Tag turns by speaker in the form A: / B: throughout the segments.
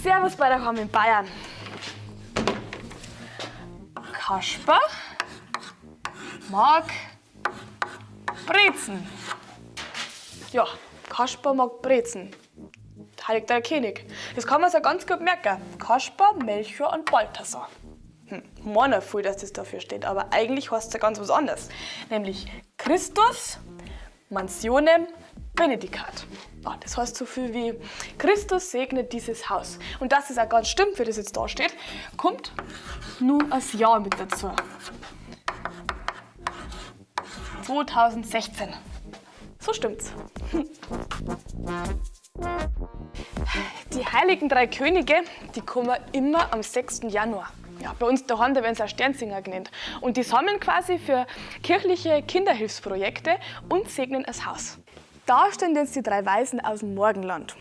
A: Servus bei der Ham in Bayern. Kasper mag Brezen. Ja, Kasper mag Brezen. Heilig der König. Das kann man sich ganz gut merken. Kasper, Melchior und Balthasar. Meiner viel, dass das dafür steht, aber eigentlich heißt es ja ganz was anderes. Nämlich Christus Mansionem Benedicat. Ah, das heißt so viel wie Christus segnet dieses Haus. Und dass es auch ganz stimmt, wie das jetzt da steht, kommt nur das Jahr mit dazu. 2016. So stimmt's. Die Heiligen Drei Könige, die kommen immer am 6. Januar. Ja, bei uns daheim, da werden sie auch Sternsinger genannt. Und die sammeln quasi für kirchliche Kinderhilfsprojekte und segnen das Haus. Da stehen jetzt die drei Weisen aus dem Morgenland.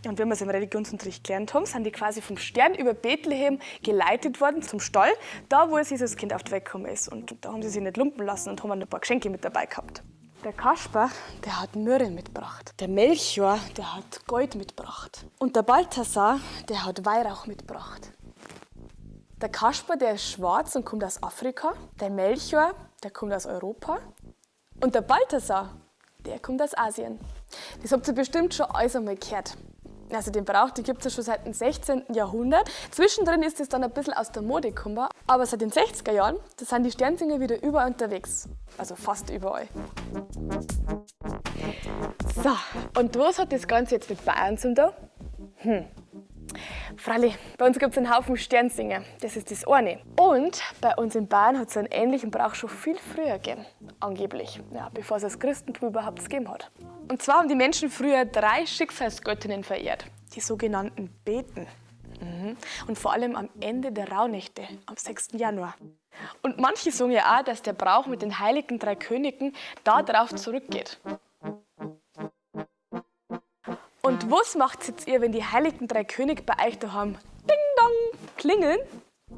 A: Und wenn wir es im Religionsunterricht gelernt haben, sind die quasi vom Stern über Bethlehem geleitet worden zum Stall, da wo das Jesuskind auf die Welt gekommen ist. Und da haben sie sich nicht lumpen lassen und haben ein paar Geschenke mit dabei gehabt. Der Kasper, der hat Myrrhe mitgebracht. Der Melchior, der hat Gold mitgebracht. Und der Balthasar, der hat Weihrauch mitgebracht. Der Kasper, der ist schwarz und kommt aus Afrika. Der Melchior, der kommt aus Europa. Und der Balthasar, der kommt aus Asien. Das habt ihr bestimmt schon alles einmal gehört. Also den Brauch, den gibt's ja schon seit dem 16. Jahrhundert. Zwischendrin ist es dann ein bisschen aus der Mode gekommen. Aber seit den 60er Jahren, da sind die Sternsinger wieder überall unterwegs. Also fast überall. So, und was hat das Ganze jetzt mit Bayern zu tun? Freilich, bei uns gibt's einen Haufen Sternsinger. Das ist das eine. Und bei uns in Bayern hat's einen ähnlichen Brauch schon viel früher gegeben. Angeblich. Ja, bevor es das Christentum überhaupt gegeben hat. Und zwar haben die Menschen früher 3 Schicksalsgöttinnen verehrt. Die sogenannten Beten. Und vor allem am Ende der Rauhnächte, am 6. Januar. Und manche sagen ja auch, dass der Brauch mit den Heiligen Drei Königen darauf zurückgeht. Und was macht jetzt ihr, wenn die Heiligen Drei Könige bei euch daheim Ding Dong klingeln?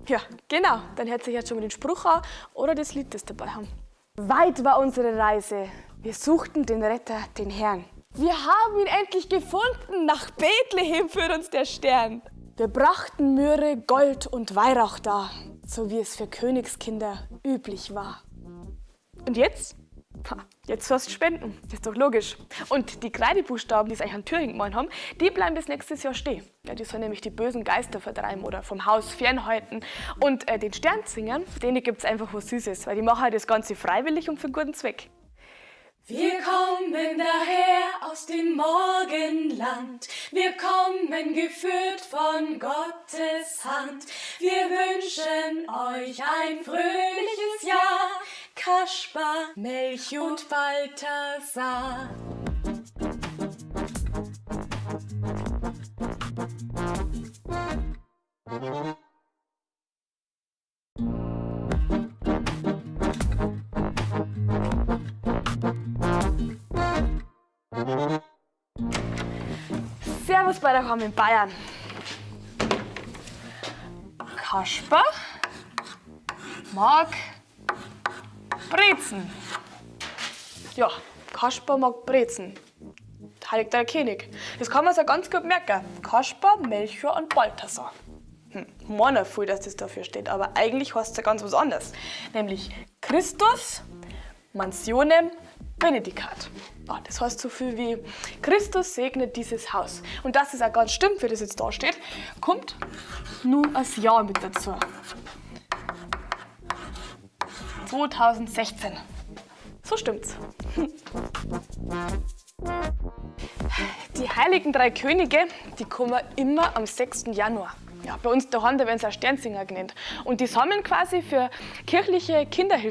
A: Ja, genau, dann hört sich jetzt schon mal den Spruch an oder das Lied, das dabei haben. Weit war unsere Reise, wir suchten den Retter, den Herrn. Wir haben ihn endlich gefunden, nach Bethlehem führt uns der Stern. Wir brachten Myrrhe, Gold und Weihrauch dar, so wie es für Königskinder üblich war. Und jetzt? Ha, jetzt sollst du spenden, das ist doch logisch. Und die Kreidebuchstaben, die sie euch an Thüringen gemalt haben, die bleiben bis nächstes Jahr stehen. Ja, die sollen nämlich die bösen Geister vertreiben oder vom Haus fernhalten. Und den Sternzingern, denen gibt's einfach was Süßes, weil die machen halt das Ganze freiwillig und für einen guten Zweck.
B: Wir kommen daher aus dem Morgenland, wir kommen geführt von Gottes Hand. Wir wünschen euch ein fröhliches Jahr, Kaspar, Melchior und Balthasar.
A: Servus bei der Ham in Bayern. Kasper mag Brezen. Ja, Kasper mag Brezen. Heilig der König. Das kann man sich ganz gut merken. Kasper, Melchior und Balthasar. Meiner viel, dass das dafür steht, aber eigentlich heißt es ja ganz was anderes. Nämlich Christus Mansionem Benedicat. Ah, das heißt so viel wie Christus segnet dieses Haus. Und dass es auch ganz stimmt, wie das jetzt da steht, kommt nur das Jahr mit dazu. 2016. So stimmt's. Die Heiligen Drei Könige, die kommen immer am 6. Januar. Ja, bei uns daheim, da werden sie auch Sternsinger genannt. Und die sammeln quasi für kirchliche Kinderhilfe.